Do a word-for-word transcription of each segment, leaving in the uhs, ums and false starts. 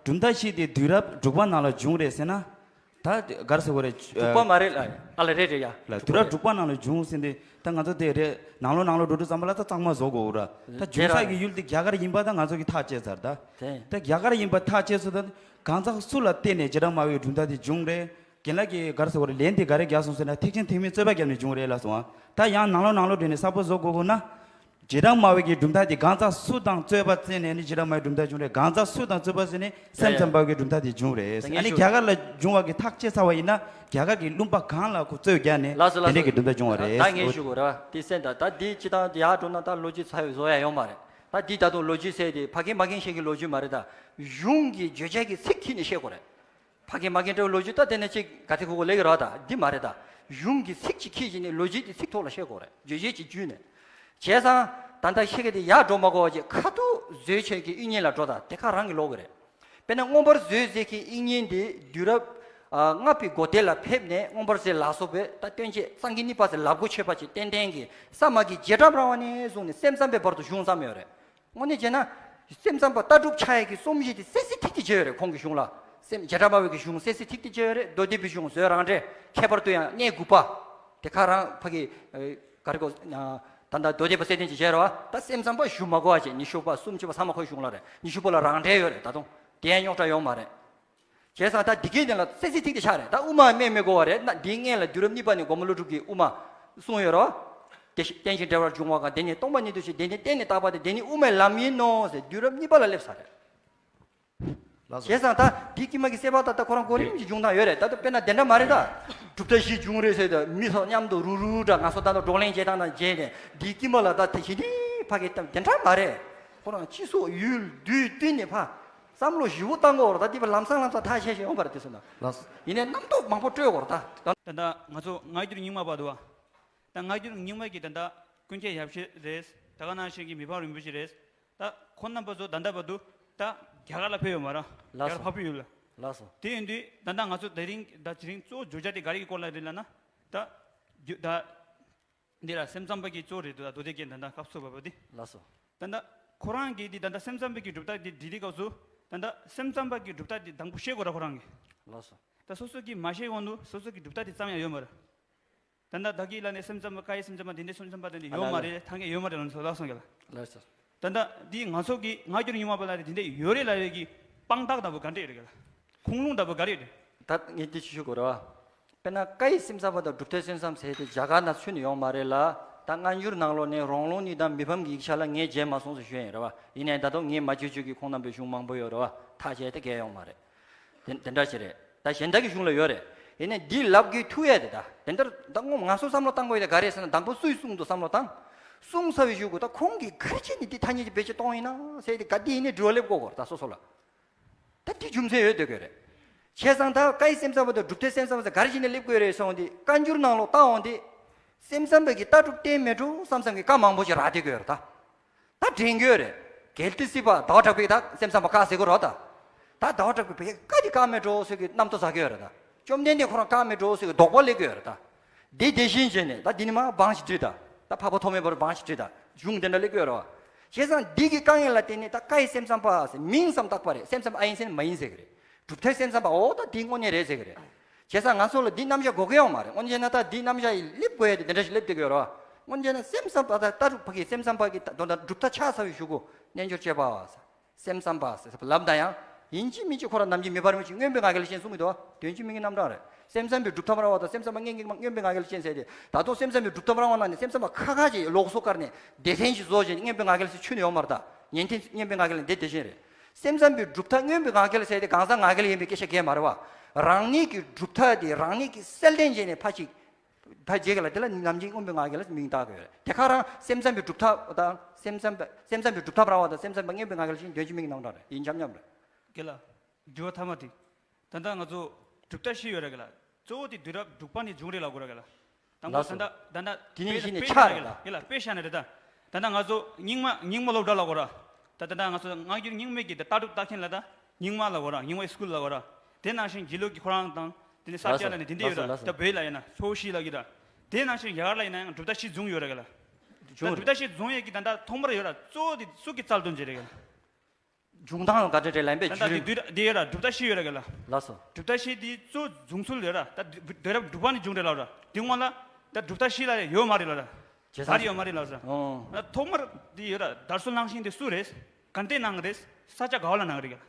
གྲུབ་མཐའ་བཞི་དེ་དུས་རབས་དྲུག་པ་ནང་ལ་བྱུང་རེད་ཟེར་ན། ད་ག་རེ་ཟེར་དགོས་རེད། དྲུག་པ་མ་རེད་ལ། ཨ་ལ་རེད་རེད་ཡ། ལ་དུས་རབས་དྲུག་པ་ནང་ལ་བྱུང་ཟེར་དུས་ད་ང་ཚོ་དེ་རེད་ནང་ལོགས་ནང་ལོགས་འགྲོ་དུས་ཙམ་པ་ལ་ད་གཙང་མ་བཟོ་དགོས་ར། ད་བྱུང་ས་གི་ཡུལ་དེ་རྒྱ་གར་ཡིན་པ་ད་ང་ཚོ་གི་ཐག་བཅད་ཚར་ད། ད་རྒྱ་གར་ཡིན་པ་ཐག་བཅད་ཚོ་ད་གང་ཟག་སུ་ལ་བརྟེན་ནས་བྱེ་བྲག་སྨྲ་བའི་གྲུབ་མཐའ་དེ་བྱུང་རེད། རྒན་ལགས་ཀྱིས་ག་རེ་ཟེར་དགོས་རེད། ལན་དེ་ག་རེ་རྒྱག་སོང་ཟེར་ན་ཐེག་ཆེན་ཐེག་དམན་རྩོད་པ་བརྒྱབ་ནས་བྱུང་རེད་ལབ་སོང་ཨ། ད་ཡང་ནང་ལོགས་ནང་ལོགས་འགྲོ་ནས་གསལ་པོ་བཟོ་དགོས་དགོས་ན། བྱེ་བྲག་སྨྲ་བའི་གི་གྲུབ་མཐའ་དེ་གང་ཟག་སུ་དང་རྩོད་པ་བརྩད་ནས་ནི་བྱེ་བྲག་སྨྲ་བའི་གྲུབ་མཐའ་བྱུང་རེད། གང་ཟག་སུ་དང་རྩོད་པ་བརྩད་ནས་སེམས་ཙམ་པ་གི་གྲུབ་མཐའ་དེ་བྱུང་རེད། ད་ངས་ཨ་ནི་ཞུ། རྒྱ་གར་ལ་བྱུང་བ་གི་ཐག་བཅད་ཚར་བ་ཡིན་ན་རྒྱ་གར་གི་ལུང་པ་གང་ལ་ཁོ་རྩོད་རྒྱག་ནས་ལགས་སོ་དེ་ལགས་འདྲས་ཀྱི་སོ། གྲུབ་མཐའ་བྱུང་བ་རེད། ད་ངས་ཞུ་དགོས་ར་བ་དེ་གསན་དང་ད་འདི་སྤྱི་བཏང་ཡག་འགྲོ་ན་ད་ལོ་རྒྱུས་ཚ་བའི་བཟོ་ཡ་ཡོང་མ་རེད། ད་འདི་ད་དུང་ལོ་རྒྱུས་ཟེར་དེ་ཕ་རྒན་མ་རྒན་ཤེས་ཀྱི་ལོ་རྒྱུས་མ་རེད། ད་གཞུང་གི་བརྗོད་བྱ་གི་ཚིག་ཁྱེར་ནས་བཤད་དགོས་རེད། ཕ་རྒན་མ་རྒན་འདྲ་བའི་ལོ་རྒྱུས་ད་དེ་ནས་ཅིག་ག་ཚོད་གོ་གོ་ལེགས་ར། ད་འདི་མ་རེད། ད་གཞུང་གི་ཚིག་ཅིག་ཁྱེར་བྱས་ནས་ལོ་རྒྱུས་དེ་ཚིག་ཐོག་ལ་བཤད་དགོས་རེད། བརྗོད་བྱེད་ཅིག་བརྒྱུད་ནས། བྱས་ཙང་ད་ལྟ་ཤེས་ཀྱི་དེ་ཡག་འགྲོ་མ་གོ་བ་ཅིག་ཁ་ཐུག་བཟོས་ཆོས་ཀྱི་དབྱིག་གཉེན་ལ་འགྲོ། ད་དེ་ཁ་རང་གི་ལོག་གི་རེད། དཔེར་ན་མངོན་པར་བཟོད་ཟེར་མཁན་དབྱིག་གཉེན་དེ་དུས་རབས་ཨ་ལྔ་པའི་འགོ་སྟོད་ལ་ཕེབས་ནས་མངོན་པར་བཟོད་ལ་སོགས་པའི་ད་སྟོན་བྱེད་སངས་རྒྱས་གཉིས་པ་ཟེར་ལབ་གོ་ཆོད་པ་ཅིག་ཏན་ཏན་གྱི་ས་མ་གི་རྗེས་འབྲང་རང་བ་ནས་བཟུང་ནས་སེམས་ཙམ་པའི་བར་དུ་གཞུང་བརྩམས་ཡོད་རེད། དངོས་གནས་བྱས་ན། སེམས་ཙམ་པ་ལྟ་གྲུབ་ཆགས་ཡས་ཀྱི་རྩོམ་གཞི་དེ་གསལ་གསལ་ཐིག་ཐིག་བྱས་ཡོད་རེད། ཁོང་གི་གཞུང་ལ། སེམས་བྱེ་བྲག་སྨྲ་བའི་གི་གཞུང་གསལ་གསལ་ཐིག་ཐིག་བྱས་ཡོད་རེད། མདོ་སྡེ་པའི་གཞུང་བཟོས་རང་འགྲེལ་ཁྱད་པར་དུ་ཡང་གནས་དགུ་པ། དེ་ཁ་རང་ཕ་གི་ཨེ་ག་རེ་གོ། ད་ལྟ་མདོ་སྡེ་པ་གསེར་ལྡན་གྱིས་བྱས་རེད་བ། ད་སེམས་ཙམ་པ་ཞུ་མ་དགོས་པ་བྱས་ཉི་ཤུ་པ་སུམ་ཅུ་པ་ཚང་མ་ཁོའི་གཞུང་ལ་རེད། ཉི་ཤུ་པ་ལ་རང་འགྲེལ་ཡོད་རེད། ད་དུང་དེ་ཡང་རྙོག་དྲ་ཡོང་མ་རེད། བྱས་ཙང་ད་འདི་གའི་དོན་ལ་གསལ་གསལ་ཐིག་ཐིག་ཆགས་རེད། ད་དབུ་མ་སྨད་མི་དགོས་པ་རེད། ན་འདིའི་སྔོན་ལ་དུས་རབས་གཉིས་པ་ནས་སྒོམ་པ་ཀླུ་སྒྲུབ་ཀྱིས་དབུ་མ་གསུངས་ཡོད་རེད། དེ་བཞིན་རྟེན་ཅིང་འབྲེལ་བར་འབྱུང་བ་གང་། དེ་ནི་སྟོང་པ་ཉིད་དུ་ཞེས། དེ་ནི་རྟེན་ནི་བརྟག་པ་སྟེ། དེ་ནི་དབུ་མའི་ལམ་ཡིན་ནོ་ཟེར་དུས་རབས་གཉིས་པ་ལ་སླེབས་ཚར་རེད། ལགས་སོ། བྱས་ཙང་ད་འདི་དཀྱིལ་མ་གི་སྲེད་པ་ད་ལྟ་ཁོ་རང་གོ་རིམ་གྱི་འབྱུང་སྟངས་ཡོད་རེད། ད་ལྟ་དཔེར་ན་དེ་འདྲ་མ་རེད། ད་གྲུབ་མཐའ་བཞི་བྱུང་རེད་ཟེར་ད་མི་ཚོ་མཉམ་དུ་རུ་རུ་འདྲ་ང་ཚོ་ད་ལྟ་བགྲོ་གླེང་བྱེད་སྟངས་དང་བྱས་ནས་འདི་དཀྱིལ་མ་ལ་ད་དེ་བཞིན་འདི་ཕ་གི་ད་དེ་འདྲ་མ་རེད། ཁོ་རང་སྤྱི་ཚོགས་ཡུལ་དུས་བསྟུན་ནས་ཕ་བསམ་བློ་ཞིབ་པོ་བཏང་དགོས་རེད། ད་འདི་པ་ལམ་སང་ལམ་སང་ཐག་ཆད་ཤེས་ཡོང་བ་རེད། དེ་སོང་ན་ལགས་སོ། ཡིན་ནའི་རྣམ་རྟོག་མང་པོ་སྤྲོད་དགོས་རེད་ད། ད་ལྟ་ང་ཚོ་སྔ་འགྱུར་རྙིང་མ་བར་དུ་བ། ད་སྔ་འགྱུར་རྙིང་མ་གི་ད་ལྟ་ཀུན་ཁྱབ་ཞབས་ཕྱི་རེད། ད་ག་ནང་བཞིན་གྱི་མི་ཕམ་རིན་པོ་ཆེ་རེད། ད་ཁོང་རྣམ་པ་ཚོ་ད་ལྟ་བར་དུ་ད་རྒྱ་གར་ལ་ཕེབས་ཡོད་མ་རེད། ལགས་རྒྱ་གར་སོ། འཕགས་པའི་ཡུལ་ལ། ལགས་སོ། དེ་ཡིན་དུས་ད་ལྟ་ང་ཚོ་དེ་རིང་ད་དེ་རིང་གཙོ་བོ་བརྗོད་བྱ་དེ་ག་རེ་གི་སྐོར་ལ་རེད་ལབ་ན། ད་རྒྱུ་ད་འདི་ལ་སེམས་ཙམ་པ་གི་གཙོ་རེད་འདུག་ད་མདོ་སྡེ་རྒན་ད་ལྟ་སྐབས་སུ་བབས་པ་དེ། ལགས་སོ། ད་ལྟ་ཁོ་རང་གིས་འདི་ད་ལྟ་སེམས་ཙམ་པའི་གི་གྲུབ་མཐའ་འདི་འབྲི་དུས་སྐབས་སུ་ད་ལྟ་སེམས་ཙམ་པ་གི་གྲུབ་མཐའ་འདི་དང་པོ་ཤེས་དགོས་ར་ཁོ་རང་གིས། ལགས་སོ། ད་སོ་སོ་གིས་མ་ཤེས་གོང་དུ་སོ་སོ་གི་གྲུབ་མཐའ་དེ་བརྩམས་ཡ་ཡོད་མ་རེད། ད་ལྟ་བདག་གིས་ལབ་ནས་སེམས་ཙམ་པ་བཀའ་ཡི་སེམས་ཙམ་པ་དེ་འདྲའི་སེམས་ཙམ་པ་དེ་འདྲ་ཡོད་མ་རེད། ཐང་ག་ཡོད་མ་རེད་ལ་ཚོ་ལགས་སོང་གི་ལ། ལགས་སོ། ད་ལྟ་འདི་ང་ཚོ་གི་སྔ་འགྱུར་རྙིང་མ་པ་ལ་དེ་འདྲ་ཡོད་རེད་ལབ་ཡས་ཀྱི་དཔང་རྟགས་ལྟ་བུ་ག་འདྲས་རེད་ག་ལ། ཁུངས་ལུང་ལྟ་བུ་ག་རེ་རེད། ད་ངས་འདི་ཞུ་ཞུ་དགོས་རེད་བ། དཔེར་ན་བཀའ་ཡི་སེམས་ཙམ་པ་དང་གྲུབ་མཐའི་སེམས་ཙམ་ཟེར་དེ་རྒྱ་གར་ནང་ཚུད་ནས་ཡོང་མ་རེད་ལ། ད་སྔ་འགྱུར་ནང་ལོགས་ནས་རོང་ལུང་གཉིས་དང་མི་ཕམ་གྱི་ཡིག་ཆ་ལ་ངས་མཇལ་མ་སོང་ཟེར་ཞུ་ཡ་ཡིན་རེད་བ། ཡིན་ནའི་ད་དུང་ངས་མ་བརྗོད་བརྗོད་ཀྱི་ཁུངས་རྣམ་པའི་གཞུང་མང་པོ་ཡོད་རེད་བ། ཐག་བཅད་དེ་གས་ཡོང་མ་རེད། དེ་དེ་འདྲ་ཞིག་རེད། ད་གཞན་དག་གི་གཞུང་ལ་ཡོད་རེད། ཡིན་ནའི་འདི་ལབ་དགོས་ཐུག་ཡས་དེ་ད་དེ་འདྲ་ད་ངོ་ང་ཚོ་བསམ་བློ་བཏང་དགོས་ཡས་དེ་ག་རེད་ཟེར་ན་དང་པོ་སུས་གསུངས་འདུག་བསམ་བློ་བཏང་། གསུངས་ཚར་བའི་གཞུག་གུ་ད་ཁོང་གིས་ག་རེ་བྱས་ནས་འདི་ཐ་སྙད་ཀྱི་བེད་སྤྱོད་གཏོང་ཡིན་ན་ཟེར་དེ་ག་འདི་ཡིན་ནའི་དྲི་བ་སླེབས་དགོས་གོ་ད་སོ་སོ་ལ། ད་འདི་རྒྱུ་མཚན་ཡོད་སྡོད་དགོས་རེད། བྱས་ཙང་ད་བཀའ་ཡི་སེམས་ཙམ་པ་དང་གྲུབ་མཐའི་སེམས་ཙམ་པ་ཟེར་ག་རེ་བྱས་ནས་སླེབས་དགོས་རེད་སོང་དེ་བཀའ་འགྱུར་ནང་ལོགས་བལྟ་འོང་དེ། སེམས་ཙམ་པ་གི་ལྟ་གྲུབ་བརྟེན་མེད་འགྲོ་བསམ་བསམ་གི་བཀའ་མང་པོ་ཞིག་རག་བསྡད་དགོས་རེད་ད། ད་དྲན་གྱི་ཡོད་རེད། གལ་ཏེ་སྲིད་པ་ཟླ་བ་གྲགས་པས་ད་སེམས་ཙམ་པ་བཀའ་ཟེར་གི་རོ་ད། ད་ཟླ་བ་གྲགས་པས་བཀའ་འདི་བཀའ་མེད་འགྲོ་ཟེར་གི་རྣམ་རྟོག་ཟ་གི་ཡོད་རེད་ད། བཅོམ་ལྡན་འདས་ཁོ་རང་བཀའ་མེད་འགྲོ་ཟེར་གི་དོགས་པ་སླེབས་ཀྱི་ཡོད་རེད་ད། འདི་དེ་བཞིན་བྱས་ནས་ད་འདི་ནི་མ་འབངས་ཤིག་བྲིས་ད། ད་འཕགས་པ་ཐོགས་མེད་པར་འབངས་ཤིག་བྲིས་ད། གཞུང་དེ་འདྲ་སླེབས་ཀྱི་ཡོད་རེད་བ། བྱས་ཙང་འདི་གི་དཀའ་ངལ་ལ་བརྟེན་ནས་ད་བཀའ་ཡི་སེམས་ཙམ་པ་ཟེར་མིང་ཙམ་བཏགས་པ་རེད། སེམས་ཙམ་ཨ་ཡིན་ཟེར་ན་མ་ཡིན་ཟེར་གི་རེད། གྲུབ་མཐའི་སེམས་ཙམ་པ་འོ་ད་འདི་དངོས་གནས་རེད་ཟེར་གི་རེད། བྱས་ཙང་ང་ཚོ་ལ་འདི་རྣམ་གཞག་དགོས་ཀྱི་ཡོད་མ་རེད། དངོས་གནས་བྱས་ན་ད་འདི་རྣམ་གཞག་ཡི་སླེབས་དགོས་ཡ་དེ་དེ་འདྲ་ཞིག་སླེབས་བསྡད་ཀྱི་ཡོད་རེད་བ། དངོས་གནས་བྱས་ན་སེམས་ཙམ་པ་ད་ལྟ་གྲུབ་ཕ་གི་སེམས་ཙམ་པ་གི་ད་དོན་དག་གྲུབ་མཐའ་ཆགས་ཚར་བའི་གཞུག་གུ་རྣལ་འབྱོར་སྤྱོད་པ་བ་ཟེར། སེམས་ཙམ་པ་ཟེར་ལབ་ན་ཡང་ཡིན་གཅིག་མིན་གཅིག་ཁོ་རང་ནམ་རྒྱུན་མེད་པར་མི་གཅིག་མངོན་པའི་ངང་གིས་ལ་ཤེས་གསུང་གི་འདུག་བ། དོན་གཅིག་མིན་གྱི་རྣམ་གྲངས་རེད། སེམས་ཙམ་པའི་གྲུབ་མཐའ་འབྲང་བ་དང་སེམས་ཙམ་པ་མངོན་གྱི་མངོན་པའི་ངང་གིས་ལ་ཤེས་ཟེར་ཏེ་ད་དུང་སེམས་ཙམ་པའི་གྲུབ་མཐའ་འབྲང་བ་ནང་ནས་སེམས་ཙམ་པ་ཁ་ཁ་ཅིག་ལོག་སོ་བཀར་ནས་སྡེ་ཚན་ཞིག་བཟོ་བྱས་ནས་མངོན་པའི་ངང་གིས་ལ་ཟེར་ཁྱོན་ནས་ཡོང་མ་རེད་ད། ཉན་ཐོས་མངོན་པའི་ངང་གིས་ལ་འདི་དེ་བཞིན་རེད། སེམས་ཙམ་པའི་གྲུབ་མཐའ་མངོན་པའི་ངང་གིས་ལ་ཟེར་ཏེ་གང་ཟག་ངང་གིས་ལ་ཡིན་པའི་སྐད་ཆ་གས་མ་རེད་བ། རང་ཉིད་ཀྱི་གྲུབ་མཐའ་དེ་རང་ཉིད་ཀྱིས་གསལ་སྟོན་བྱས་ནས་ཕར་ཅིག་ད་རྗེས་ཀྱི་ལ་དེ་ལ་ནམ་རྒྱུན་མངོན་པའི་ངང་གིས་ལ་མིང་བཏགས་དགོས་རེད། དེ་ཁ་རང་སེམས་ཙམ་པའི་གྲུབ་མཐའ་དང་སེམས་ཙམ་པ་སེམས་ཙམ་པའི་གྲུབ་མཐའ་འབྲང་བ་དང་སེམས་ཙམ་པ་མངོན་པའི་ངང་གིས་ལ་ཞེས་དོན་གཅིག་མིན་གྱི་རྣམ་གྲངས་རེད། ཡིན་འཇམ་འཇམ་རེད། དགེ་ལགས། དྲི་བ་མཐའ་མ་དེ། ད་ལྟ་ང་ཚོ་གྲུབ་མཐའ་བཞི་ཡོད་རེད་དགེ་ལགས། གཙོ་བོ་དེ་དུས་རབས་དྲུག་པ་ནས་བྱུང་རེད་ལབ་དགོས་རེད་དགེ་ལགས། དང་པོ་ལགས་ད་སོ། ལྟ་ད་ལྟ་དེ་ནས་དཔེ་གཞི་ནས་དཔེ་ཆགས་བཞག་རེད་ན་ད། དགེ་ལགས་དཔེ་བཞག་ན་རེད་ད། ད་ལྟ་ང་ཚོ་རྙིང་མ་རྙིང་མ་སློབ་གྲྭ་ལབ་དགོས་ར། ད་ད་ལྟ་ང་ཚོ་སྔ་འགྱུར་རྙིང་མའི་གི་ད་ལྟ་གྲུབ་ལྟ་མཁན་ལ་ད། རྙིང་མ་ལབ་དགོས་ར། རྙིང་མའི་སི་ཀུལ་ལབ་དགོས་ར། དེ་ནང་བཞིན་རྗེ་ལུགས་ཀྱི་ཁོ་རང་དང་། དེ་ནས་ས་སྐྱ་ལ་ནི་དེ་འདྲས་ཡོད་ར། ད་བོད་ལ་ཡིན་ན་ཚོ་བཞི་ལབ་ཀྱི་ར། དེ་ནང་བཞིན་རྒྱ་གར་ལ་ཡིན་ན་ཡང་གྲུབ་མཐའ་བཞི་བྱུང་ཡོད་ར་གི་ལ། ད་བྱུང་གྲུབ་མཐའ་བཞི་བྱུང་ཡོད་ཀྱི་ད་ལྟ་ཐོག་མར་ཡོད་ར་གཙོ་བོ་དེ་སུ་གིས་རྩལ་འདོན་བྱས་རེད་གི་ལ། འབྱུང་སྟངས་ག་འདྲ་རེད་ལབ་པའི་ད་ལྟ་བརྒྱུད་རིམ། འདི་འདི་ཡོད་ར། གྲུབ་མཐའ་བཞི་ཡོད་ར་ག་ལ། ལགས་སོ། གྲུབ་མཐའ་བཞི་འདི་གཙོ་འཛིན་ཚུལ་ཡོད་ར། ད་འདི་དུས་རབས་དྲུག་པ་ནས་བྱུང་རེད་ལབ་ར། དེ་སྔོན་ལ་ད་གྲུབ་མཐའ་བཞི་ལ་ཡོད་མ་རེད་ལབ་ར། བྱས་ཙང་ད་རེས་ཡོད་མ་རེད་ལབ་ར། ཨོ། ད་ཐོག་མར་འདི་ཡོད་ར། དར་སྲོལ་གནང་མཁན་དེ་སུ་རེད། ག་འདྲས་གནང་གི་རེད། ས་ཆ་ག་བ་ལ་གནང་གི་རེད་ག།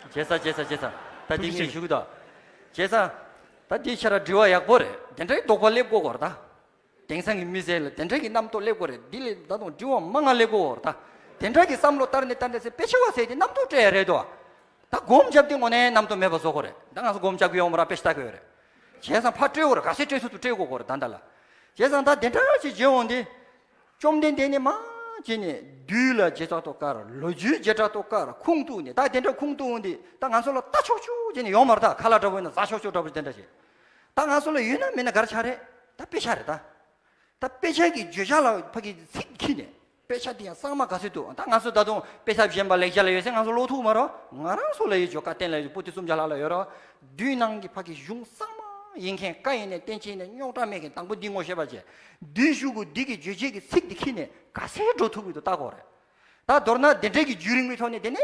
བྱས་ཙང་བྱས་ཙང་བྱས་ཙང་ད་འདི་ཐུགས་རྗེ་ངས་ཆེ། ཞུ་གི་འདུག་བྱས་ཙང་ད་འདི་ཆ་ར་དྲི་བ་ཡག་པོ་རེད། དེ་འདྲའི་དོགས་པ་སླེབས་དགོས་གོ་ར་ད། དེང་སང་གི་མི་ཚེ་ལ་དེ་འདྲ་གི་རྣམ་རྟོག་སླེབས་དགོས་རེད། འདི་ལས་ད་དུང་དྲི་བ་མང་ང་སླེབས་དགོས་རེད་ད། དེ་འདྲ་གི་བསམ་བློ་བསྟར་ནས་བསྟར་ནས་ཚེ་དཔེ་ཆ་བ་ཟེར་དེ་རྣམ་རྟོག་སྤྲད་ཡ་རེད་དོ། ད་སྒོམ་རྒྱབ་དེ་དངོས་གནས་རྣམ་རྟོག་མེད་པ་བཟོ་དགོས་རེད། ད་ང་ཚོ་སྒོམ་རྒྱབ་གི་ཡོང་མ་ར་དཔེ་ཆ་ལྟ་གི་ཡོད་རེད། བྱས་ཙང་ཕར་སྤྲད་དགོས་རེད། ག་ཚོད་སྤྲད་ཐུབ་ཐུབ་སྤྲད་དགོས་གོ་རེད་ད་ད་ལ། བྱས་ཙང་ད་དེ་འདྲ་ཞིག་བྱེད་འོང་དེ། བཅོམ་ལྡན་འདས་ནས་མ་བྱས་ནས་བདུད་ལ་བྱེ་བྲག་ཏུ་དཀར། ལོ་རྒྱུས་བྱེ་བྲག་ཏུ་དཀར། ཁུངས་གཏུགས་ནས་ད་དེ་འདྲ་ཁུངས་གཏུགས་འོང་དེ་ད་ང་ཚོ་ལ་ལྟ་ཆོག་ཆོག་བྱས་ནས་ཡོང་མ་རེད་ད། ཁ་ལག་འདྲ་པོ་ཡིན་ན་ཟ་ཆོག་ཆོག་འདྲ་པོ་དེ་འདྲ་ཞིག་ད་ང་ཚོ་ལ་ཡོད་ན་མེད་ན་ག་རེ་ཆགས་རེད། ད་དཔེ་ཆ་རེད་ད། ད་དཔེ་ཆ་གི་བརྗོད་བྱ་ལ་ཕ་གི་ཚིག་འཁྱེར་ནས་དཔེ་ཆ་དེ་ཡང་གཙང་མ་ག་ཚོད་འདུག་ད་ང་ཚོ་ད་དུང་དཔེ་ཆ་གཞན་པ་ལེགས་ཆ་ལ་ཡོད་ཚེ་ང་ཚོ་ཀློག་ཐུབ་མ་རེད། ང་རང་ཚོ་ལ་ཡོད་ཆོག་བཀའ་བསྟན་ལ་ཡོད་པོ་ཏི་སུམ་བརྒྱ་ལྷག་ལ་ཡོད་རེད། བདུད་ནང་གི་ཕ་གི་གཞུང་གཙང་མ་ཡིན་མཁན། བཀའ་ཡིན་ནའི་བསྟན་བཅོས་ཡིན་ནའི་རྙོག་དྲ་མེད་མཁན། དང་པོ་འདི་ངོ་ཤེས་པ་བྱས། བདུད་ཤུགས་ཀྱི་འདི་གི་བརྗོད་བྱེད་ཀྱི་ཚིག་འདི་འཁྱེར་ནས་ག་ཚད་འགྲོ་ཐུབ་ཀྱི་འདུག་ལྟ་དགོས་རེད། ད་མདོར་ན་དེ་འདྲའི་གི་བརྒྱུད་རིམ་གྱི་ཐོག་ནས་དེ་ནས་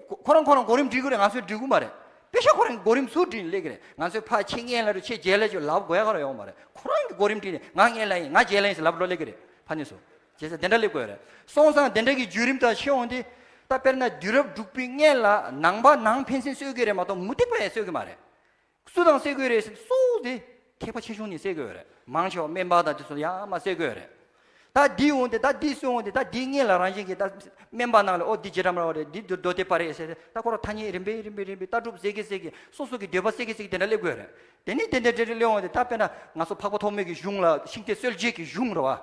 ཁོ་ཁོ་རང་ཁོ་རང་གོ་རིམ་སྒྲིག་གི་རེད། ང་ཚོས་སྒྲིག་གི་མ་རེད། དཔེ་ཆ་ཁོ་རང་གི་གོ་རིམ་ཚུར་བསྒྲིགས་ནས་སླེབས་ཀྱི་རེད། ང་ཚོས་ཕར་ཕྱི་སྔོན་ལ་རུ་ཕྱི་རྗེས་ལ་ཅིག་ལབ་དགོས་ཡ་ག་ར་ཡོང་མ་རེད། ཁོ་རང་གི་གོ་རིམ་བསྒྲིགས་ནས་ང་སྔོན་ལ་ཡིན་ང་རྗེས་ལ་ཡིན་ཟེར་ལབ་འགྲོ་སླེབས་ཀྱི་རེད། ཕ་ནས་སུ་བྱས་ཙང་དེ་འདྲ་སླེབས་དགོས་རེད། སོང་ཙང་དེ་འདྲ་གི་བརྒྱུད་རིམ་དང་ཕྱེ་འོང་དེ་ད་དཔེར་ན་དུས་རབས་དྲུག་པའི་སྔོན་ལ་ནང་པ་ནང་ཕན་ཚུན་གསོད་ཀྱི་རེད་མ་གཏོགས་མུ་སྟེགས་པ་ཡང་གསོད་ཀྱི་མ་རེད། སུ་དང་བསད་དགོས་རེད་ཟེར་སུ་དེ་ཐེག་པ་ཆེ་ཆུང་ནས་བསད་དགོས་རེད། མང་ཆེ་བ་སྨན་པ་དང་དེ་ཚོ་ཡར་མར་བསད་དགོས་རེད། ད་འདི་འོང་དེ་ད་འདི་སུ་འོང་དེ་ད་འདི་སྔོན་ལ་རང་བཞིན་གྱིས་ད་སྨན་པ་ནང་ལ་ཨོ་འདི་རྗེ་བྲག་སྨྲ་བ་རེད། འདི་མདོ་མདོ་སྡེ་པ་རེད་ཟེར་ཏེ་ད་ཁོ་རང་ཐ་སྙད་རིམ་པས་རིམ་པས་རིམ་པས་ལྟ་གྲུབ་ཟེར་གི་ཟེར་གི་སོ་སོ་གི་འདོད་པ་གསལ་གི་གསལ་གི་དེ་འདྲ་སླེབས་དགོས་རེད། དེ་ནས་དེ་འདྲ་འདྲ་འདྲ་སླེབས་འོང་དེ་ད་དཔེར་ན་ང་ཚོ་འཕགས་པ་ཐོགས་མེད་ཀྱི་གཞུང་ལ་ཤིང་རྟའི་སྲོལ་འབྱེད་ཀྱི་གཞུང་རེད་བ།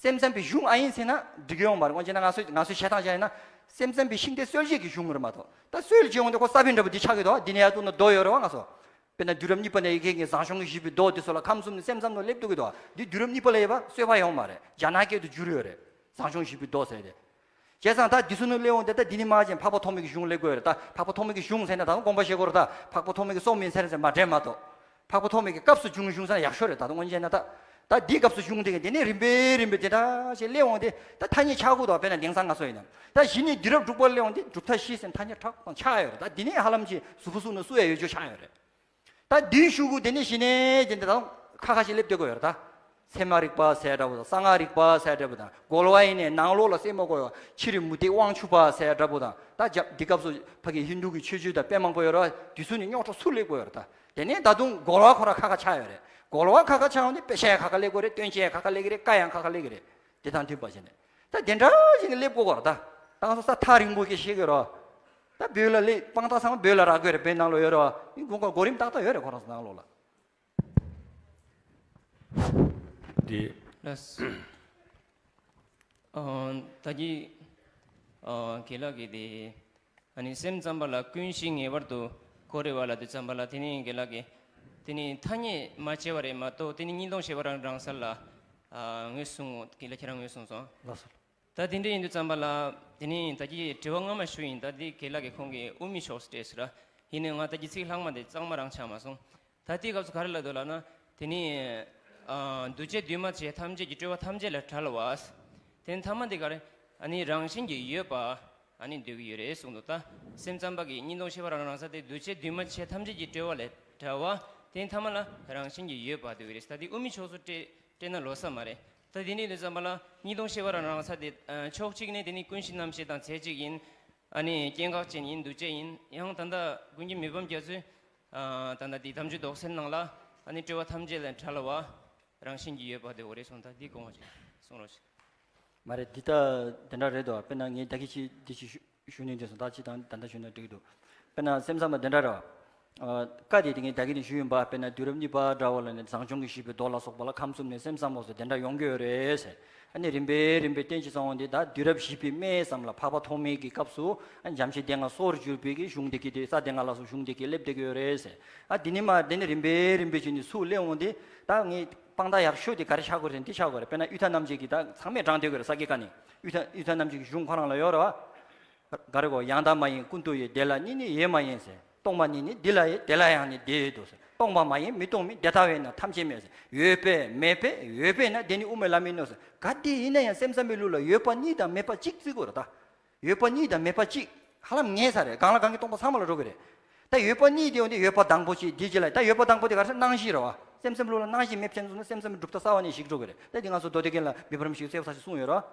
སེམས་ཙམ་པའི་གཞུང་ཨ་ཡིན་ཟེར་ན་འགྲིག་གི་ཡོང་མ་རེད། དངོས་གནས་ན་ང་ཚོས་ང་ཚོས་བྱེད་སྟངས་བྱས་ན་སེམས་ཙམ་པའི་ཤིང་རྟའི་སྲོལ་འབྱེད་ཀྱི་གཞུང་རེད་མ་གཏོགས། ད་སྲོལ་འབྱེད་འོང་དེ་ཁོ་ས་བོན་འདྲ་པོ་འདི་ཆགས་ཀྱི་འདུག་འདི་ནས་ཡར་བཏུང་ན་མདོ་ཡོད་རེད་བ། ང་ཚོ་དཔེར་ན་དུས་རབས་གཉིས་པ་ནས་ཡི་གེ་གི་ཟངས་གཞོང་གི་བཞི་པའི་མདོ་འདི་ཚོ་ལ་ཁམས་གསུམ་ནས་སེམས་ཙམ་ནང་སླེབས་ཐུབ་ཀྱི་འདུག་འདི་དུས་རབས་གཉིས་པ་ལ་ཡོད་པ་གསོད་པ་ཡོང་མ་རེད། རྒྱ་ནག་སྐད་དུ་བསྒྱུར་ཡོད་རེད། ཟངས་གཞོང་བཞི་པའི་མདོ་ཟེར་ཏེ། བྱས་ཙང་ད་འདི་ཚོ་ནང་སླེབས་འོང་དེ་ད་འདི་ནི་མ་ཅན་འཕགས་པ་ཐོགས་མེད་ཀྱི་གཞུང་སླེབས་དགོས་རེད། ད་འཕགས་པ་ཐོགས་མེད་ཀྱི་གཞུང་ཟེར་ན་ད་དགོངས་པ་བཞེས་དགོས་རེད། ད་འཕགས་པ་ཐོགས་མེད་ཀྱི་སྲོག་མིན་ཟེར་ཟེར་མ་དྲན་མ་གཏོགས། འཕགས་པ་ཐོགས་མེད་ཀྱི་སྐབས་སུ་བྱུང་གཞུང་ཟེར་ན་ཡག་ཤོས་རེད། ད་དུང་དངོས་གནས་ན་ད་ད་འདིའི་སྐབས་སུ་བྱུང་དེ་གི་དེ་ནས་རིམ་པས་རིམ་པས་དེ་འདྲ་ཞིག་སླེབས་འོང་དེ་ད་ཐ་སྙད་ཆགས་དགོས་དོ། དཔེར་ན་དེང་སང་ང་ཚོ་ཡིན་ན་ད་གཞི་ནས་དུས་རབས་དྲུག་པར་སླེབས་འོང་དེ་གྲུབ་མཐའ་བཞི་ཟེར་ཐ་སྙད་གྲགས་དང་ཆགས་ཡོད་རེད། ད་འདི་ནས་ཧ་ལམ་གྱི་གཟུགས་པོ་གཟུགས་ནས་སུ་ཡ་ཡོད་རྒྱུ་ཆགས་ཡོད་རེད། ད་འདིའི་གཞུག་གུ་དེ་ནས་གཞི་ནས་དེ་འདྲ་དང་ཁ་ཁ་ཞིག་སླེབས་བསྡད་དགོས་ཡོད་རེད། ད་ཚད་མ་རིག་པ་ཟེར་འདྲ་པོ་དང་གསང་སྔགས་རིག་པ་ཟེར་འདྲ་པོ་དང་རྒོལ་བ་ཡིན་ནའི་ནང་ལོགས་ལ་སེལ་མ་དགོས་ཡོད། ཕྱི་རུ་མུ་སྟེགས་དབང་ཕྱུག་པ་ཟེར་འདྲ་པོ་དང་ད་རྒྱབ་འདི་སྐབས་སུ་ཕ་གི་ཧིན་དུ་གི་ཆོས་བརྒྱུད་དང་དཔེ་མང་པོ་ཡོད་རེད་བ། དེ་ཚོ་ནས་རྙོག་དྲ་སུ་སླེབས་དགོས་ཡོད་རེད། ད་དེ་ནས་ད་དུང་རྒོལ་བ་ཁོ་རང་ཁ་ཁ་ཆགས་ཡོད་རེད། རྒོལ་བ་ཁ་ཁ་ཆགས་འོང་དེ་དཔེ་ཆ་ཡང་ཁ་ཁ་སླེབས་དགོས་རེད། སྟོན་ཆ་ཡང་ཁ་ཁ་སླེབས་ཀྱི་རེད། བཀའ་ཡང་ཁ་ཁ་སླེབས་ཀྱི་རེད། དེ་དང་མཐུན་པ་བྱས་ནས་ད་དེ་འདྲ་ཞིག་ནས་སླེབས་དགོས་པར་ད་ད་ང་ཚོ་ས་ཐག་རིང་པོ་ཞིག་ཤེས་ཀྱི་རོ། ད་བོད་ལ་སླེབས་དཔང་རྟགས་ཚང་མ་བོད་ལ་རག་གི་རེད། བོད་ནང་ལོགས་ཡོད་རེད་བ། ཡིན་དགོངས་ཀ་གོ་རིམ་ཏག་ཏག་ཡོད་རེད་ཁོ་རང་ཚོ་ནང་ལོགས་ལ། འདི་ལགས། ཨ་ད་གི་ཨ་དགེ་ལགས་ཀྱིས་དེ། ཨ་ནི་སེམས་ཙམ་པ་ལ་ཀུན་གཞི་ངེས་པར་དུ་དགོས་རེད་བ་ལབ་དུས་ཙམ་པ་ལ་དེ་ནི་དགེ་ལགས་ཀྱིས་དེ་ནི་ཐ་སྙད་མ་བྱས་པ་རེད་མ་གཏོགས་དེ་ནི་གཉིས་སྟོང་ཞེས་པ་རང་རང་སར་ལ་ཨ་ངོས་བཟུང་ངོ་། དགེ་ལགས་ཁྱེད་རང་ངོས་བཟུང་སོང་། ལགས་སོ། ད་དེ་འདྲ་ཡིན་དུས་ཙམ་པ་ལ་དེ་ནི་ད་ཀྱི་དྲི་བ་སྔ་མ་ཞུ་ཡིན། ད་དེ་དགེ་ལགས་ཀྱིས་ཁོང་གིས་དབུ་མའི་ཕྱོགས་སུ་སྤྲད་ཟེར་ར། ཡིན་ནའི་ང་ད་ཀྱི་ཚིག་ལྷག་མ་དེ་གཙང་མ་རང་ཆགས་མ་སོང་། ད་དེའི་སྐབས་སུ་ག་རེ་ལབ་འདུག་ལབ་ན། དེ་ནི་ཨ་འདུ་བྱེད་འདུས་མ་བྱས་ཐམས་ཅད་ཀྱི་སྤྲོས་པ་ཐམས་ཅད་ལས་བྲལ་བ། དེ་ནི་ཐ་མ་དེ་ག་རེ། ཨ་ནི་རང་བཞིན་གྱིས་ཡོད་པ། ཨ་ནི་འདོད་ཀྱི་ཡོད་རེད་གསུངས་འདུག་ད་སེམས་ཙམ་པ་གིས་གཉིས་སྟོང་ཤེས་པ་རང་རང་ས་དེ་འདུ་བྱེད་འདུས་མ་བྱས་ཐམས་ཅད་ཀྱི་སྤྲོས་པ་ལས་བྲལ་བ། དེ་ནི་ཐ་མ་ལ་རང་བཞིན་གྱིས་ཡོད་པ་འདོད་ཀྱི་རེད། ད་དེ་དབུ་མའི་ཕྱོགས་སུ་སྤྲད་སྤྲད་ན་ལོ་ས་མ་རེད། ད་དེ་ནི་འདུག་ཙམ་པ་ལ་གཉིས་སྟོང་ཤེས་པ་རང་རང་ས་དེ་ཕྱོགས་གཅིག་ནས་དེ་ནི་ཀུན་གཞི་རྣམ་ཤེས་དང་རྫས་གཅིག་ཡིན། ཨ་ནི་སྐྱེ་འགག་ཅན་ཡིན། འདུ་བྱེད་ཡིན། ཡང་ད་ལྟ་ཀུན་མཁྱེན་མི་ཕམ་རྒྱ་མཚོས་ཨ་ད་ལྟ་དེ་དམ་ཆོས་རྡོག་རྩ་ནང་ལ་ཨ་ནི་སྤྲོས་པ་ཐམས་ཅད་ལས་བྲལ་བ། རང་བཞིན་གྱིས་ཡོད་པ་དེ་འོ་རེད་གསུངས། ད་འདི་དགོངས་པ་ཅིག་གསུང་རོགས་ཞེས། མ་རེད། འདི་ལྟ་དེ་འདྲ་རེད་དོ། དཔེར་ན་ངས་ད་གི་ཅི་འདི་ཅི་ཞུ་ཞུ་ནས་འདི་སོང་། ད་ཅི་དང་ད་ལྟ་ཞུས་ན་འགྲིག་འདུག་དཔེར་ན་སེམས་ཙམ་པ་དེ་འདྲ་རེད་བ། ཨ་བཀའ་དེ་དེ་ངས་ད་གི་ནས་ཞུས་ཡིན་པ། དཔེར་ན་དུས་རབས་གཉིས་པ་འདྲ་བོ་ལ་ནི་ཟངས་གཞོང་གི་བཞི་པའི་མདོ་ལ་སོགས་པ་ལ་ཁམས་གསུམ་ནས་སེམས་ཙམ་པ་སོགས་དེ་འདྲ་ཡོང་གི་ཡོད་རེད་ཟེར། ཨ་ནི་རིམ་པས་རིམ་པས་བསྟན་ཅི་ཙམ་འོང་དེ་ད་དུས་རབས་བཞི་པའི་སྨད་ཙམ་ལ་འཕགས་པ་ཐོགས་མེད་ཀྱི་སྐབས་སུ་ཨ་ནི་བྱམས་ཆེན་སྡེ་ལྔ་སྲོག་གཅོད་པའི་གི་གཞུང་དེ་གི་དེ་ས་སྡེ་ལྔ་ལ་སོགས་གཞུང་དེ་གི་སླེབས་བསྡད་ཀྱི་ཡོད་རེད་ཟེར། ཨ་དེ་ནི་མ་དེ་ནི་རིམ་པས་རིམ་པས་བྱས་ནས་སུ་སླེབས་འོང་དེ་ད་ངས་དཔང་རྟགས་ཡག་ཤོས་དེ་ག་རེ་ཆགས་དགོས་རེད། འདི་ཆགས་དགོས་རེད། དཔེར་ན་གཡུལ་ཐབས་རྣམ་འབྱེད་ཀྱི་ད་ཚང་མས་དྲངས་བསྡད་ཀྱི་ཡོད་རེད། ས་དགེ་བཀའ་ནས་གཡུལ་ཐབས་གཡུལ་ཐབས་རྣམ་འབྱེད་ཀྱི་གཞུང་ཁོ་རང་ལ་ཡོད་རེད་བ། ག་རེ་གོ། ཡང་དག་མ་ཡིན་ཀུན་ཏུ་ཡོད། དེ་ལ་གཉིས་ནི་ཡོད་མ་ཡིན་ཟེར། སྟོང་པ་ཉིད་ནི་འདི་ལ་ཡོད། དེ་ལ་ཡང་ནི་དེ་ཡོད་དོ་ཟེར། སྟོང་པ་མ་ཡིན་མི་སྟོང་མིན། དེ་ལྟ་བས་ན་ཐམས་ཅད་མེད་ཟེར། ཡོད་པས་མེད་པས་ཡོད་པས་ན་དེ་ནི་དབུ་མའི་ལམ་ཡིན་ནོ་ཟེར། ག་དེ་ཡིན་ན་ཡང་སེམས་ཙམ་པའི་ལུགས་ལ་ཡོད་པ་གཉིས་དང་མེད་པ་གཅིག་བརྩི་དགོས་རེད་ད། ཡོད་པ་གཉིས་དང་མེད་པ་གཅིག་ཧ་ལམ་ངེས་ས་རེད། གང་ལ་གང་གིས་སྟོང་པ་ཚང་མ་ལ་འགྲོ་གི་རེད། ད་ཡོད་པ་གཉིས་དེ་ཡོང་དུས་ཡོད་པ་དང་པོ་གཅིག་དེ་གཅིག་ལ། ད་ཡོད་པ་དང་པོ་དེ་ག་རེ་ཟེར། སྣང་བཞི་རེད་བ། སེམས་ཙམ་ལུགས་ལ་སྣང་བཞི་མེད་ཅན་ཚོ་ནི་སེམས་ཙམ་གྲུབ་མཐའ་གསར་བ་ནས་ཞིག་འགྲོ་གི་རེད། ད་འདི་ང་ཚོ་མདོ་སྡེ་རྒན་ལགས་མི་ཕམ་ཞིག་གསལ་པོ་ས་ཞིག་གསུངས་ཡོད་རེད་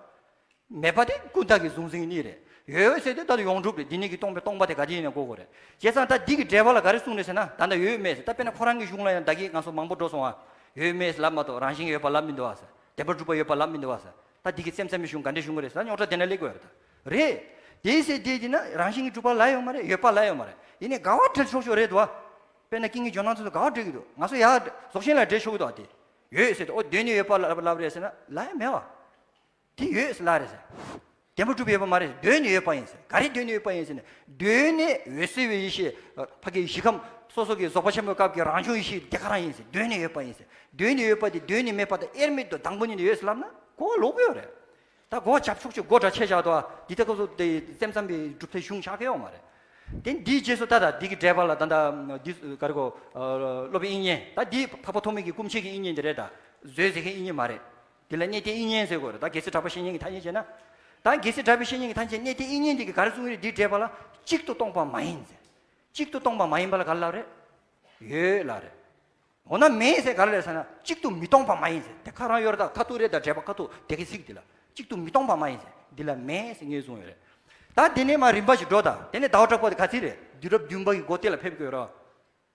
བ། མེད་པ་དེ་ཀུན་བཏགས་ཀྱི་གཟུང་འཛིན་གཉིས་རེད། ཡོད་ཟེར་དུས་ད་དུང་ཡོངས་གྲུབ་རེད། འདི་གཉིས་ཀྱིས་སྟོང་པའི་སྟོང་པ་དེ་ག་དེ་ཡིན་ནའི་གོ་དགོས་རེད། བྱས་ཙང་ད་འདི་གི་འགྲེལ་པ་ལ་ག་རེ་གསུངས་རེད་ཟེར་ན། ད་ལྟ་ཡོད་མེད་ཟེར། ད་དཔེར་ན་ཁོ་རང་གི་གཞུང་ལ་ཡང་ད་གིན་ང་ཚོ་མང་པོ་འགྲོ་སོང་ཨ། ཡོད་མེད་ལབ་མ་གཏོགས་རང་བཞིན་ཡོད་པ་ལབ་མི་འདུག་ཨ་ཟེར། བདེན་པར་གྲུབ་པ་ཡོད་པ་ལབ་མི་འདུག་ཨ་ཟེར། ད་འདི་གི་སེམས་ཙམ་པའི་གཞུང་ག་འདྲའི་གཞུང་གི་རེད་ཟེར་ན། རྙོག་དྲ་དེ་འདྲ་སླེབས་དགོས་རེད། ད་རེད། དེའི་ཚེ་དེ་དེ་ན་རང་བཞིན་གྱིས་གྲུབ་པ་ལབ་ཡོད་མ་རེད། ཡོད་པ་ལབ་ཡོད་མ་རེད། ཡིན་ནའི་དགའ་བ་འབྲེལ་ཆོག་ཆོག་རེད་འདུག་ཨ། དཔེར་ན་ཀུན་མཁྱེན་ཇོ་ནང་ཚོ་དགའ་བ་འབྲེལ་གྱི་འདུག་ང་ཚོ་ཡར་རྫོགས་ཆེན་ལ་འབྲེལ་ཆོག་གི་འདུག་ཨ། དེ་ཡོད་ཟེར་དུས་ཨོ་དོན་ནི་ཡོད་པ་ལབ་ལབ་རེད་ཟེར་ན་ལབ་ཡ་མེད་བ། དེ་ཡོད་ཟེར་ལབ་རེད་ཟེར། བདེན་པར་གྲུབ་ཡོད་པ་མ་རེད། དོན་ནི་ཡོད་པ་ཡིན་ཟེར། ག་རེ་དོན་ནི་ཡོད་པ་ཡིན་ཟེར་ན། དོན་ནི་འོད་གསལ་བའི་ཡེ་ཤེས། ཕ་གི་གཞི་ཁམས་སོ་སོ་གི་རྫོགས་པ་ཆེན་པོའི་སྐབས་ཀྱི་རང་བྱུང་ཡེ་ཤེས་དེ་ག་རང་ཡིན་ཟེར། དོན་ནི་ཡོད་པ་ཡིན་ཟེར། དོན་ནི་ཡོད་པ་དེ་དོན་ནི་མེད་པ་དང་དབྱེར་མེད་དུ་དང་པོ་ཉིད་ནས་ཡོད་ཟེར་ལབ་ན་གོ་བ་ལོག་གི་ཡོད་རེད། ད་གོ་བ་བྱབ་ཆོག་ཆོག་སྒོ་འདྲ་ཆད་བཞག་འདུག་ཨ། འདི་ལྟ་སྐབས་སུ་དེ་སེམས་ཙམ་པའི་གྲུབ་མཐའི་གཞུང་ཆགས་ཀྱི་ཡོད་མ་རེད། དེ་འདིའི་རྗེས་སུ་ད་ད་འདི་གི་འགྲེལ་པ་ལ་ད་ད་འདི་ག་རེ་གོ། སློབ་དཔོན་དབྱིག་གཉེན། ད་འདི་འཕགས་པ་ཐོགས་མེད་ཀྱི་སྐུ་མཆེད་ཀྱི་དབྱིག་གཉེན་དེ་རེད། ད་བཟོད་ཟེར་མཁན་དབྱིག་གཉེན་མ་རེད། འདི་ལ་གནས་བརྟན་དབྱིག་གཉེན་ཟེར་དགོས་རེད། ད་རྒྱལ་སྲས་གྲགས་པ་བཤེས་གཉེན་གྱི་ཐ་སྙད་བྱས་ན། ད་རྒྱལ་སྲས་གྲགས་པ་བཤེས་གཉེན་གྱི་ཐ་སྙད་བྱས། གནས་བརྟན་དབྱིག་གཉེན་འདི་གིས་ག་རེ་གསུངས་རེད། འདིའི་འགྲེལ་པ་ལ་གཅིག་ཏུ་སྟོང་པ་མ་ཡིན་ཟེར། གཅིག་ཏུ་སྟོང་པ་མ་ཡིན་པ་ལ་ག་རེ་ལབ་རེད། ཡོད་ལབ་རེད། འོ་ན་མེད་ཟེར་ག་རེ་ལབ་ཟེར་ན། གཅིག་ཏུ་མི་སྟོང་པ་མ་ཡིན་ཟེར། དེ་ཁ་རང་ཡོད་རེད། ད་ཁ་ཐུག་རེད། ད་འགྲེལ་པ་ཁ་ཐུག་དེ་གི་ཚིག་འདི་ལ་གཅིག་ཏུ་མི་སྟོང་པ་མ་ཡིན་ཟེར། འདི་ལ་མེད་ཟེར་ངོས་བཟུང་ཡོད་རེད། ད་འདི་ནས་མར་རིམ་པ་ཞིག་འགྲོ། ད་དེ་ནས་ཟླ་བ་གྲགས་པ་དེ་ག་ཚིག་རེད། དུས་རབས་བདུན་པ་གི་འགོ་སྟེ་ལ་ཕེབས་དགོས་རེད།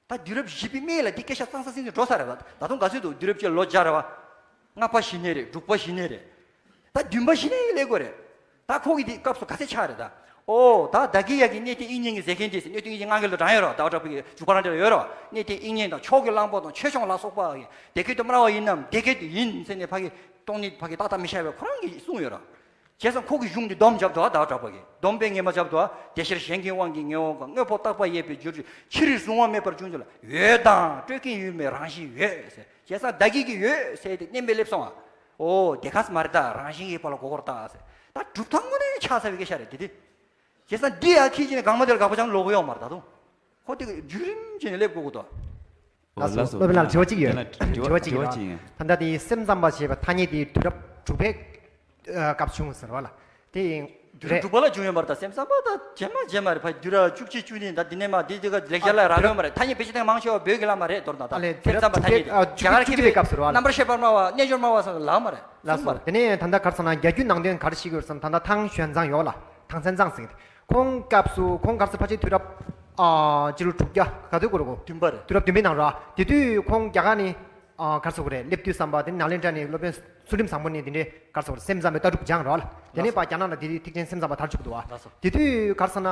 ད་དུས་རབས་བཞི་པའི་སྨད་ལ་འདི་སྐད་ཆ་གཙང་གཙང་ཟིང་ཟིང་འགྲོ་ས་རེད་བ། ད་དུང་ག་ཚོད་འདུག་དུས་རབས་གཅིག་ལ་ལོ་བརྒྱ་རེད་བ། ལྔ་པ་ཞི་ནས་རེད། དྲུག་པ་ཞི་ནས་རེད། ད་བདུན་པ་ཞི་ནས་ཡིན་ལས་དགོས་རེད། ད་ཁོ་གི་དེ་སྐབས་སུ་ག་ཚད་ཆགས་རེད་ད། ཨོ་ད་ད་གི་ཡ་གི་གནས་བརྟན་དབྱིག་གཉེན་གྱི་ཟེར་མཁན་དེ་ཟེར། གནས་བརྟན་དབྱིག་གཉེན་སྔགས་ཀྱི་ལོ་གྲངས་ཡོད་རེད་བ། ཟླ་བ་གྲགས་པའི་འཇུག་པ་རང་འདྲ་ཡོད་རེད་བ། གནས་བརྟན་དབྱིག་གཉེན་དང་ཕྱོགས་ཀྱི་གླང་པོ་དང་ཆོས་སྐྱོང་ལ་སོགས་པ་ཡིན། དེ་སྐད་དུ་སྨྲ་བ་ཡིན་ནམ། དེ་སྐད་དུ་ཡིན་ཟེར་ནས་ཕ་གི་སྟོང་ཉིད་ཕ་གི་ཏག་ཏག་མི་ཤར་བའི་ཁོ་རང་གིས་གསུངས་ཡོད་རེད། བྱས་ཙང་ཁོ་གི་གཞུང་འདི་སྡོམ་བརྒྱབ་འདུག་ཨ། ཟླ་བ་གྲགས་པ་གིས་སྡོམ་པའི་ངེས་པ་བརྒྱབ་འདུག་ཨ། དེ་ཕྱིར་གཞན་གྱི་དབང་གིས་ངེས་འོང་གང་། དངོས་པོ་རྟག་པ་ཡོད་པའི་རྒྱུར་གྱུར། ཕྱི་རོལ་གཟུང་བ་མེད་པར་བྱུང་ཚུལ་ལ། ཡོད་དང་སྤྲོས་ཀྱི་ཡུལ་མེད་རང་བཞིན་ཡོད་ཟེར། བྱས་ཙང་ད་གི་གི་ཡོད་ཟེར་དེ་བསྣན་པས་སླེབས་སོང་ཨ། ཨོ་དེ་ག་ས་མ་རེད། ད་རང་བཞིན་གྱིས་ཕར་ལ་གོ་གོར་བཏགས་ཟེར། ད་གྲུབ་མཐའ་དངོས་གནས་ཆགས་ཚར་བའི་སྐད་ཆ་རེད་དེ་དེ། བྱས་ཙང་འདི་ཡར་ཁྱེར་བྱས་ནས་གང་མ་དེར་དགག་པ་རྐྱང་ལོག་གི་ཡོད་མ་རེད། ད་དུང་ཁོ་དེ་གི་བརྒྱུད་རིམ་བྱས་ནས་སླེབས་དགོས་ཀྱི་འདུག་ལགས་སོ། ལགས་སོ། སློབ་དཔོན་ལགས། དྲི་བ་གཅིག་ཡོད། ལགས་སོ། དྲི་བ་དྲི་བ་གཅིག་ཡོད། དྲི་བ་གཅིག་ཡིན། ད་ལྟ་དེ་སེམས་ཙམ་པ་ཞེས་པའི་ཐ་སྙད་དེ་དུས་རབས་དྲུག་པའི་སྐབས་བྱུང་ཟེར་བ་ལ། དེ་ཡིན། དུས་རབས་དྲུག་པ་ལ་བྱུང་ཡོད་པ་རེད། ད་སེམས་ཙམ་པ་ད་རྗེས་མ་རྗེས་མ་རེད། ཕ་དུས་རབས་བཅུ་གཅིག་བཅུ་གཉིས་ད་འདི་ནས་མ་འདི་འདི་ག་ལེགས་སྦྱར་ལ་རག་ཡོད་མ་རེད། ཐ་སྙད་བེད་སྤྱོད་བཏང་མང་ཆེ་བ་བོད་ཀྱི་ལ་མ་རེད། མདོར་ན་ད་ཨ་ལས་དུས་རབས་སེམས་ཙམ་པ་ཐ་སྙད་དེ་རྒྱ་གར་མཐུན་གྱི་པའི་སྐབས་སུ་རེད་བ། རྣམ་པར་ཤེས་པར་སྨྲ་བ། རྣལ་འབྱོར་སྨྲ་བ་སོགས་ལ་མ་རེད། ལགས་སོ། གསུངས་པ་རེད། དེ་ནས་ད་ལྟ་ག་རེ་ཟེར་ན་རྒྱ་རྒྱུད་ནང་དོན་ག་རེ་བཤད་ཀྱི་ཡོད་ཟེར་ན། ད་ལྟ་ཐང་ཞོན་ཙང་ཡོད་ལ། ཐང་སན་ཙང་ཟེར། ཁོང་སྐབས་སུ་ཁོང་ག་རེ་ཟེར། ཕལ་ཆེར་དུས་རབས་ཨ་སྤྱི་ལོ་དྲུག་བརྒྱ་ག་དུས་སྐོར་གོ། བདུན་པ་རེད། དུས་རབས་བདུན་པའི་ནང་ར། དེ་དུས་ཁོང་རྒྱ་གར་ནས་ཨ་ག་རེ་ཟེར་དགོས་རེད། སླེབས་དུས་ཙམ་པ་དེ་ནཱ་ལེནྡྲ་ནས་སློབ་དཔོན་ཚུལ་ཁྲིམས་བཟང་པོ་ནས་དེ་འདྲའི་ག་རེ་ཟེར་དགོས་རེད། སེམས་ཙམ་པའི་ལྟ་གྲུབ་སྦྱངས་རོགས་ལ། དེ་ནས་ལགས་སོ། ཕར་རྒྱ་ནག་ལ་དེ་དུས་ཐེག་ཆེན་སེམས་ཙམ་པ་དར་བཅུག་འདུག་བ། ལགས་སོ། དེ་དུས་ག་རེ་ཟེར་ན།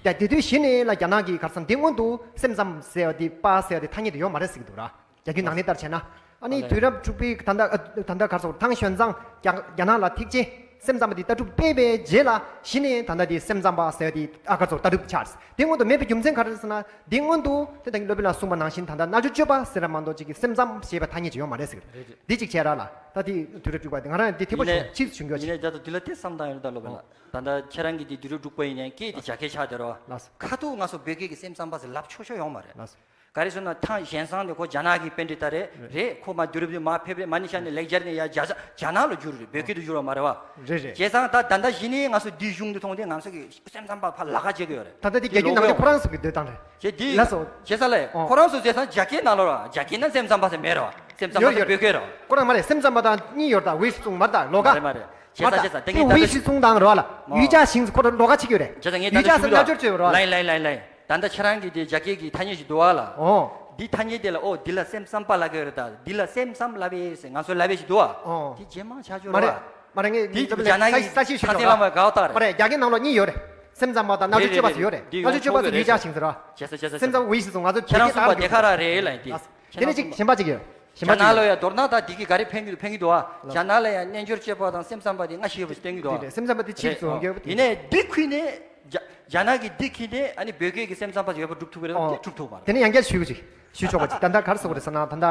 ཡ་དེ་དུས་གཞི་ནས་ལ་རྒྱ་ནག་གི་ག་རེ་ཟེར་ན་དེ་སྔོན་དུ་སེམས་ཙམ་ཟེར་བ་དེ་པ་ཟེར་བ་དེ་ཐ་སྙད་དེ་ཡོད་མ་རེད་ཟེར་གྱི་འདུག་ར། རྒྱ་རྒྱུད་ནང་ནས་ལྟར་བྱས་ན། ཨ་ནི་ལགས་སོ། དུས་རབས་དྲུག་པའི་ད་ལྟ་ཨ་ད་ལྟ་ག་རེ་ཟེར་དགོས་རེད། ཐང་ཞོན་ཙང་རྒྱ་རྒྱ་ནག་ལ་ཐེག་ཆེན་སེམས་ཙམ་པ་དེ་ལྟ་གྲུབ་སྤེལ་བའི་རྗེས་ལ་གཞི་ནས་ད་ལྟ་དེ་སེམས་ཙམ་པ་ཟེར་བ་དེ་ཨ་ག་རེ་ཟེར་དགོས་རེད། ལྟ་གྲུབ་ཆགས་རེད། དེ་སྔོན་དུ་མེད་པའི་རྒྱུ་མཚན་ག་རེ་རེད་ཟེར་ན། དེ་སྔོན་དུ་དེ་ད་གིན་སློབ་དཔོན་ལ་གསུངས་པ་ནང་བཞིན་ད་ལྟ་རྣལ་འབྱོར་སྤྱོད་པ་ཟེར་ར་མ་གཏོགས་ཅིག་གི་སེམས་ཙམ་ཞེས་པའི་ཐ་སྙད་ཅིག་ཡོད་མ་རེད་ཟེར་གི་རེད། རེད་རེད། འདི་གཅིག་བྱས་ར་ལ། ད་དེ་དུས་རབས་དྲུག་པ་དེ་ང་རང་དེ་ཐེག་པ་ཡིན་ནས་ཆུང་ཆུང་གི་ཡིན་ནས་ད་ལྟ་འདི་ལ་དེ་བསམ་སྟངས་ཡོད་རེད། ད་སློབ་དཔོན་ལགས། ད་ལྟ་ཁྱེད་རང་གིས་དེ་དུས་རབས་དྲུག་པ་ཡིན་ནའི་སྐད་དེ་རྒྱ་སྐད་ཆགས་བསྡད་རོགས། ལགས་སོ། ཁ་ཐུག་ང་ཚོ་བོད་སྐད་ཀྱི་སེམས་ཙམ་པ་ཟེར་ལབ་ཆོག་ཆོག་ཡོད་མ་རེད། ལགས་སོ། ག་རེ་ཟེར་ན། ཐང་ཞོན་ཙང་དེ་ཁོ་རྒྱ་ནག་གི་པཎྜི་ཏ་རེད། རེད། ཁོ་མ་དུས་རབས་དེ་མར་ཕེབས་རེད། མ་ནི་ཤ་ནི་ལེགས་སྦྱར་ནས་ཡ་རྒྱ་རྒྱ་ནག་ལ་བསྒྱུར་རེད། བོད་སྐད་དུ་བསྒྱུར་བ་མ་རེད་བ། རེད་རེད། བྱས་ཙང་ད་ད་ལྟ་གཞི་ནས་ང་ཚོ་འདིའི་གཞུང་འདི་མཐོང་དུས་ང་ཚོ་གི་སེམས་ཙམ་པ་ཕར་ལ་ཁ་བྱེད་ཀྱི་ཡོད་རེད། ད་ལྟ་དེ་རྒྱ་རྒྱུད་ནང་ལོགས་ཡོད། ཁོ་རང་ཚོ་གི་འདོད་སྟངས་རེད། ཞེས་འདི་ལགས་སོ། ཞེ་ས་ལས་ཨོ། ཁོ་རང་ཚོ་ཟེར་ཙང་རྒྱ་སྐད་ནང་ལོགས་ར། རྒྱ་སྐད་ན་སེམས་ཙམ་པ་ཟེར་མེད་ར་བ། སེམས་ཙམ་པ་ཡོད་ཟེར་ཡོད་བོད་སྐད་ར་བ། ཁོ་རང་མ་རེད། སེམས་ཙམ་པ་དང་གཉིས་ཡོད་ད། ཝེ་ཤི་ཙུང་མར་ད་ལོ་ཁ་མ་རེད་མ་རེད། ཞེ་ས་ཞེ་ས་དེ་ངས་ད་ཝེ་ཤི་ཙུང་དང་ར་བ་ལ་ཨོ། ཡུལ་ཅག་ཞིང་ཁོ་རང་ལོ་ཁ་ཆེ་གི་ཡོད་རེད། ཞེ་ས་ངས་ཡུལ་ཅག་ད་ཟེར་རྣལ་འབྱོར་སྤྱོད་པ་ར་བ། ལའི་ལའི་ལའི་ལའི། ད་ལྟ་ཁྱེད་རང་གིས་དེ་རྒྱ་སྐད་ཀྱི་ཐ་སྙད་ཞིག་འདུག་བ་ལ། ཨོ། འདི་ཐ་སྙད་དེ་ལ་ཨོ་འདི་ལ་སེམས་ཙམ་པ་ལབ་ཀྱི་ཡོད་རེད། ད་འདི་ལ་སེམས་ཙམ་ལབ་ཡས་ཟེར་ང་ཚོ་ལབ་ཡས་ཞིག་འདུག་བ། ཨོ། དེ་རྗེས་མ་ཆ་ཆོག་མ་རེད། ར་མ་རེད། ངས་དེ་རྒྱ་ནག་གི་ས་ས་ཞིག་ཞུ་ཆོག་ར། ལ་མ་དགའ་བ་ལྟ་རེད། མ་རེད། རྒྱ་སྐད་ནང་ལོགས་གཉིས་ཡོད་རེད། སེམས་ཙམ་པ་དང་རྣལ་འབྱོར་སྤྱོད་པ་ཟེར་ཡོད་རེད། རྣལ་འབྱོར་སྤྱོད་པ་ཟེར་ཡུལ་ཅག་ཞིང་ཟེར་ར། བྱས་ཙང་བྱས་ཙང་སེམས་ཙམ་ཝེ་ཤི་ཙུང་ང་ཚོ་ཁྱེད་རང་གསུངས་པ་དེ་ཁ་ར་རེད་ལ་ཡིན་ཏེ། ལགས་སོ། དེ་ནས་ཅིག་གཞན་པ་ཅིག་ཡོད། གཞན་པ་ཅིག་ཡོད། རྒྱ་ནག་ལ་ཡ་མདོར་ན་ད་འདི་གི་ག་རེ་ཕན་གི་འདུག་ཕན་གི་འདུག་ཨ། རྒྱ་ནག་ལ་ཡ་རྣལ་འབྱོར་སྤྱོད་པ་དང་སེམས་ཙམ་པ་དེ་སྔ་ཤེས་པ་ཞིག་བསྟན་གི་འདུག་ཨ། རེད་རེད། སེམས་ཙམ་པ་དེ་ཕྱིས་སུ་ཡོང་གི་ཡོད་པ་དེ། ཡིན་ནའི་འདི་ཁུལ་ནས་རྒྱ་རྒྱ་ནག་གི་འདི་ཁུལ་ནས་ཨ་ནི་བོད་སྐད་ཀྱི་སེམས་ཙམ་པ་ཡོད་པ་སྒྲུབ་ཐུབ་ཀྱི་རེད། ཨོ། དེ་སྒྲུབ་ཐུབ་མ་རེད། དེ་ནས་ཡང་བསྐྱར་ཞུ་གི་ཅིག་ཞུ་ཆོག་པ་ཅིག་ད་ལྟ་ག་རེ་ཟེར་དགོས་རེད་ཟེར་ན། ད་ལྟ་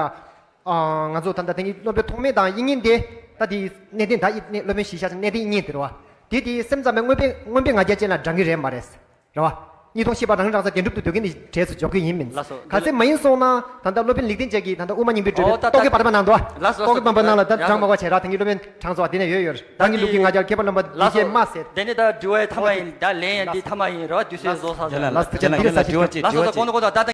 ཨ་ང་ཚོ་ད་ལྟ་དེ་གི་སློབ་དཔོན་ཐོགས་མེད་དང་དབྱིག་གཉེན་དེ་ད་དེ་གནས་བརྟན་ད་ཡིན་ནས་སློབ་དཔོན་གཞི་བཞག་ཅིག་གནས་བརྟན་དབྱིག་གཉེན་དེ་རེད་བ། དེ་དེ་སེམས་ཙམ་པའི་མངོན་པའི་མངོན་པའི་ང་རྒྱལ་ཅན་ལ་འདྲ་གི་རེད་མ་རེད། རེད་བ། གཉིས་སྟོང་བཞི་པ་རང་རང་ས་བདེན་གྲུབ་ཏུ་སྡོད་མཁན་ནི་གྲས་སུ་འཇོག་གི་ཡིན་མིན། ལགས་སོ། གལ་སྲིད་མ་ཡིན་སོང་ན་ད་ལྟ་སློབ་དཔོན་ལེགས་ལྡན་འབྱེད་ཀྱིས་ད་ལྟ་དབུ་མ་རྙིང་པའི་འགྲོ་ལུགས་ལ་ད་རྟོག་གེ་བར་པ་གནང་འདུག་ལགས་སོ། རྟོག་གེ་བར་པ་ནང་ལ་ད་ལགས་སོ། དྲང་མ་གོ་བྱས་ར་དེང་གི་སློབ་དཔོན་དྲང་སོ་བ་འདི་ནས་ཡོད་ཡོད་རེད། ད་ནི་ལུགས་ཀྱི་ང་རྒྱལ་མཁས་པ་རྣམ་པ་འདི་ལགས་སོ། བཤད་མ་ཟེར། དེ་ནི་ད་དྲི་བའི་ཐ་མ་ཡིན། ད་ལན་ཡང་འདི་ཐ་མ་ཡིན་རོ། དུས་ཚོད་རྫོགས་ཚར་ཡ་ལ་ལགས་སོ། ཡ་ལ་ཡ་ལ་དྲི་བ་ཅིག་ལགས་སོ། དྲི་བ་ཅིག་གོང་དུ་གོང་དུ་ད་ད་